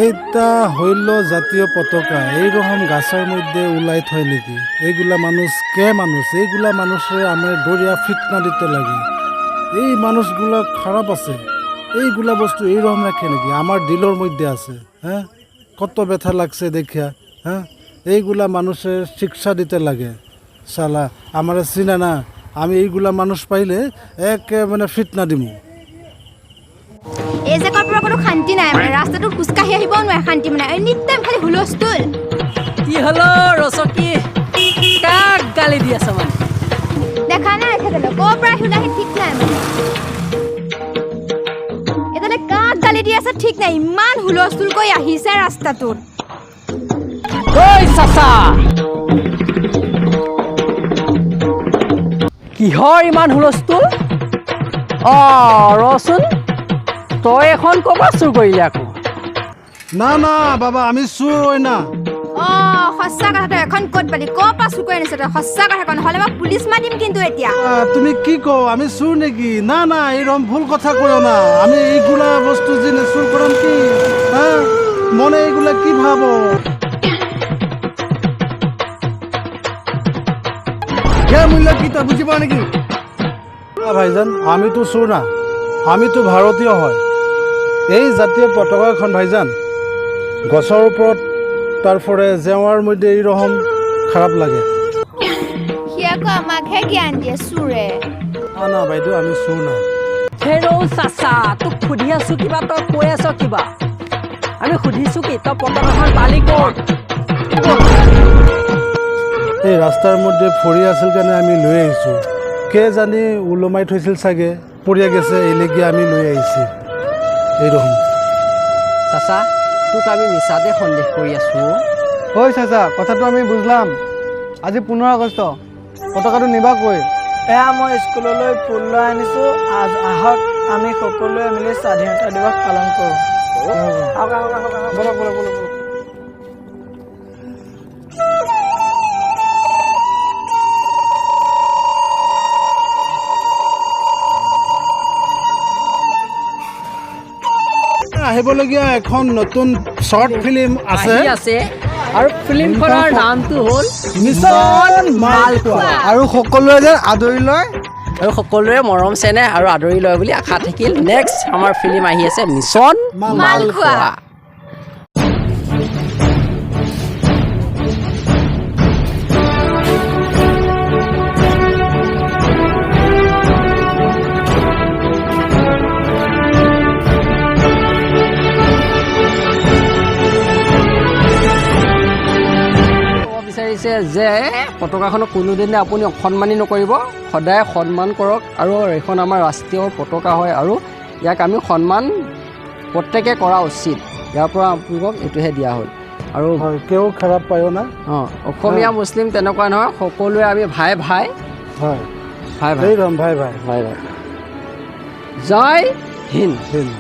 এইটা হইল জাতীয় পতাকা। এইরকম গাছের মধ্যে উলাই থয় নাকি? এইগুলা মানুষ কে মানুষ? এইগুলা মানুষের আমার দরিয়া ফিটনা দিতে লাগে। এই মানুষগুলা খারাপ আছে। এইগুলা বস্তু এইরকম রাখে নাকি? আমার দিলর মধ্যে আছে। হ্যাঁ, কত ব্যথা লাগছে দেখিয়া। হ্যাঁ, এইগুলা মানুষের শিক্ষা দিতে লাগে। শালা আমার চিনা না, আমি এইগুলা মানুষ পাইলে এক মানে ফিটনা দিমু। এই জেগাৰ পৰা কোনো শান্তি নাই, মানে ৰাস্তাটোত খোজকাঢ়ি আহিবও নোৱাৰে শান্তি, মানে এনি টাইম খালি হুলস্থুল। কি হলো ৰচকী, কাক গালি দি আছ মানে? দেখা নাই এখেতলৈ ক'ৰ পৰা আহিল আহি ঠিক নাই, মানে এতিয়ালৈ কাক গালি দি আছে ঠিক নাই, ইমান হুলস্থুল কৰি আহিছে ৰাস্তাটোত। ঐ চাচা, কিহৰ ইমান হুলস্থুল? অ ৰচোন, তই এখন ক'ৰপৰা চুৰ কৰিলি আকৌ? না না বাবা, আমি চুৰ হয় না। অ সঁচা কথা, তই এখন ক'ত পালি, ক'ৰ পৰা চুৰ কৰি আনিছ তই? সঁচা কথা ক, নহ'লে মই পুলিচ মাতিম কিন্তু এতিয়া। তুমি কি কও, আমি চুৰ নেকি? না না, এইরকম ভুল কথা কইও না। আমি এইগুলা বস্তু জিনিস চুর করাম কি? হ্যাঁ, মনে এইগুলা কি ভাবো? মূল্য কি তই বুজি পাও নেকি? না ভাইজান, আমি তো চোৰ না, আমি তো ভাৰতীয় হয়। এই জাতীয় পতাকাখন ভাইজান গছৰ ওপৰত, তাৰপৰে জেওয়াৰ মধ্যে এইৰকম খাৰাপ লাগে। সি আকৌ আমাকহে জ্ঞান দিয়ে চোৰে। না না বাইদেউ, আমি চোৰ না। হেৰৌ চাচা, তোক সুধি আছো কিবা, তই কৈ আছ কিবা। আমি সুধিছো কি, তই পতাকাখন পালি ক'ত? এই ৰাস্তাৰ মধ্যে ফৰি আছিল কাৰণে আমি লৈ আহিছোঁ। কে জানি ওলমাই থৈছিল চাগে, পৰিয়া গেছে, এই লেগি আমি লৈ আহিছোঁ এইৰকম। চাচা, তোক আমি মিছাতে সন্দেহ কৰি আছো। ঐ চাচা, কথাটো আমি বুজলাম। আজি 15 আগষ্ট, পতাকাটো নিবা কৈ? এয়া মই স্কুললৈ ফুল লৈ আনিছোঁ। আজ আহক আমি সকলোৱে মিলি স্বাধীনতা দিৱস পালন কৰোঁ। বলক বলক বলক বলক। আহিবলগীয়া এখন নতুন শ্বৰ্ট ফিল্ম আছে। আহি আছে, আৰু ফিল্মখনৰ নামটো হ'ল মিছন মালখোৱা। আৰু সকলোৱে যেন আদৰি লয়, আৰু সকলোৰে মৰম চেনেহ আৰু আদৰি লয় বুলি আশা থাকিল। নেক্সট আমাৰ ফিল্ম আহি আছে মিছন মালখোৱা। ক'ব বিচাৰিছে যে পতাকাখনক কোনোদিনে আপুনি অসন্মানী নকৰিব, সদায় সন্মান কৰক। আৰু এইখন আমাৰ ৰাষ্ট্ৰীয় পতাকা হয় আৰু ইয়াক আমি সন্মান প্ৰত্যেকে কৰা উচিত। ইয়াৰ পৰা আপোনালোকক এইটোহে দিয়া হ'ল। আৰু হয়, কেউ খাৰাপ পায়ো না। অঁ, অসমীয়া মুছলিম তেনেকুৱা নহয়, সকলোৱে আমি ভাই ভাই। হয়, ভাই ভাই, এইৰকম ভাই ভাই ভাই ভাই। জয় হিন্দ। হিন্দ।